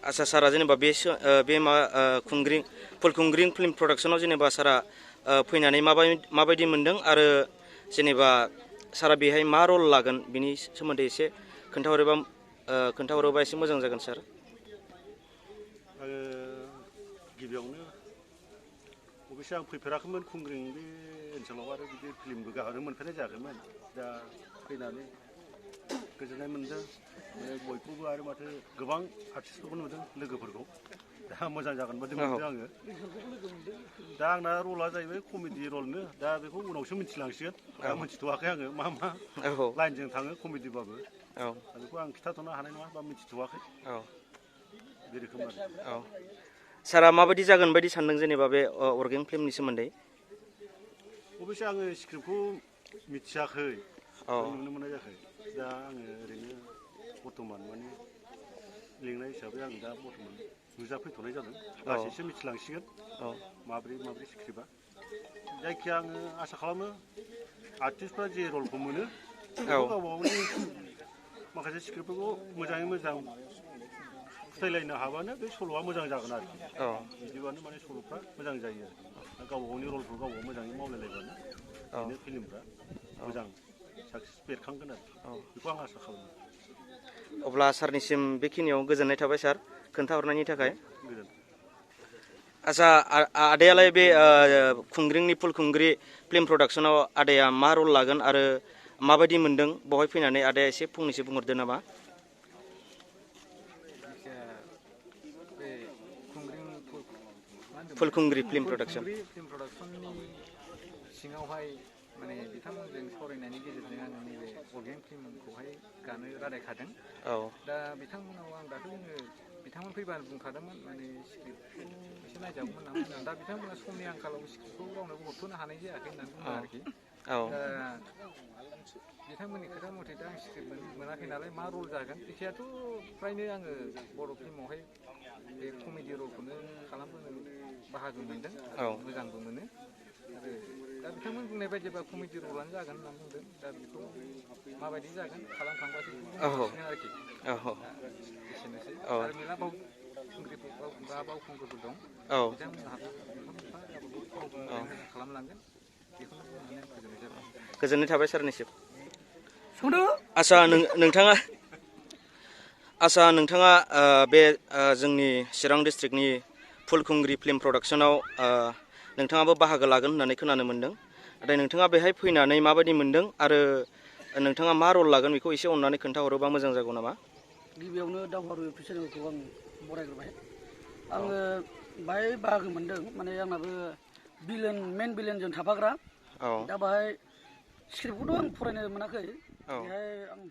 आसा सारा जेनेबा बे फुलकुंग्रिं फिल्म प्रडाक्शनाव जेनेबा सारा फैनानै माबायदि मोनदों आरो जेनेबा सारा बेहाय मा रल लागोन बिनि सोमोन्दै एसे खोन्थाहरोबा एसे मोजां जागोन सार। गिबियावनो अबयसे आं फैफेराखैमोन खुंग्रिं बे ओनसोलाव आरो बिदि फिल्मबो गाहरनो मोनफेरनाय जायाखैमोन। दा फैनानै गोजोननाय मोनदों। बयखौबो आरो माथो गोबां आर्टिस्टफोरखौ नुदों लोगोफोरखौ। दा मोजां जागोन बादि मोनदों आङो। दा आंना रला जाहैबाय कमेडि रलनो। दा बेखौ उनावसो मिथिलांसिगोन। दा मिथिथ'वाखै आङो मा लाइनजों थाङो कमेडिबाबो। बेखौ आं खिथाथ'नो हानाय नङा बा मिथिथ'वाखै। बे रोखोम आरो। सारा माबायदि जागोन बायदि सानदों जेनेबा बे अर्गें फिल्मनि सोमोन्दै? अबयसे आङो स्क्रिप्टखौ मिथियाखै। नुनो मोननाय जायाखै। दा आङो ओरैनो बर्थमान माने लिंनाय हिसाबै आं दा बर्थमान नुजाफैथ'नाय जादों। लासैसो मिथिलांसिगोन माब्रै स्क्रिप्टआ। जायखिया आङो आसा खालामो आर्टिस्टफ्रा जे रलखौ मोनो बेखौ गावबा गावनि माखासे स्क्रिप्टफोरखौ मोजाङै मोजां फोथायलायनो हाबानो बे सल'आ मोजां जागोन आरोखि। बिदिबानो माने सल'फ्रा मोजां जायो आरो। गावबा गावनि रलखौ गावबा गाव मोजाङै मावलायलायबानो बेनो फिल्मफ्रा मोजां साक्सेस बेरखांगोन आरो। बेखौ आं आसा खालामो। अब्ला सारनिसिम बेखिनियाव गोजोननाय थाबाय सार खोन्थाहरनायनि थाखाय। आदसा आदायालाय बे फुलकुंग्रि फिल्म प्रडाक्शनाव आदाया मा रल लागोन आरो माबायदि मोनदों बेवहाय फैनानै आदाया एसे फंनैसो बुंहरदो नामा? फुलकुंग्रि फिल्म प्रडाक्शननि सिङावहाय माने बिथांमोनजों सावरायनायनि गेजेरजों आङो नैबे अर्गें फिल्मखौहाय गानो रादायखादों। दा बिथांमोनाव आं दाख्लैनो बिथांमोन फैबानो बुंखादोंमोन माने स्क्रिप्टखौ एसे नायजागौमोन नामा होननानै। दा बिथांमोना समनि आंखालाव स्क्रिप्टखौ रावनोबो हरथ'नो हानाय जायाखै होननानै बुंदों आरोखि। दा बिथांमोननि खोथा मथे दा आं स्क्रिप्ट मोनाखै नालाय मा रल जागोन। जायखियाथ' फ्रायनो आङो बर' फिल्मावहाय बे कमेडि रलखौनो खालामबोनो बाहागो मोनदों। मोजांबो मोनो। आरो दा बिथांमोन बुंनाय बायदिबा कमेडि रलानो जागोन होनना बुंदों। दा बेखौ माबायदि जागोन खालामखांबासो बुंसिगोन आरोखि। एसेनोसै आरो मेरला बावखुंग्रिफोर दं। बिथांमोनहाबो मोनफा मोनफा मोजां खालामलांगोन। बेखौनो बुंनानै आं फोजोबनाय जाबाय। गोजोननाय थाबाय सारनिसिम। आसा नोंथाङा बे जोंनि चिरां डिस्ट्रिक्टनि फुलकुंग्रि फिल्म प्रडाक्शनाव नोंथाङाबो बाहागो लागोन होननानै खोनानो मोनदों। नाथाय नोंथाङा बेहाय फैनानै माबायदि मोनदों आरो नोंथाङा मा रल लागोन बेखौ एसे अननानै खोन्थाहरोबा मोजां जागौ नामा? गिबियावनो दावहारु चेनेलखौ आं बरायग्रोबाय। आङो बाहाय बाहागो मोनदों। माने आंनाबो मेन भिलेनजों थाफाग्रा। दा बाहाय स्क्रिप्टखौथ' आं फरायनो मोनाखै। बेहाय आं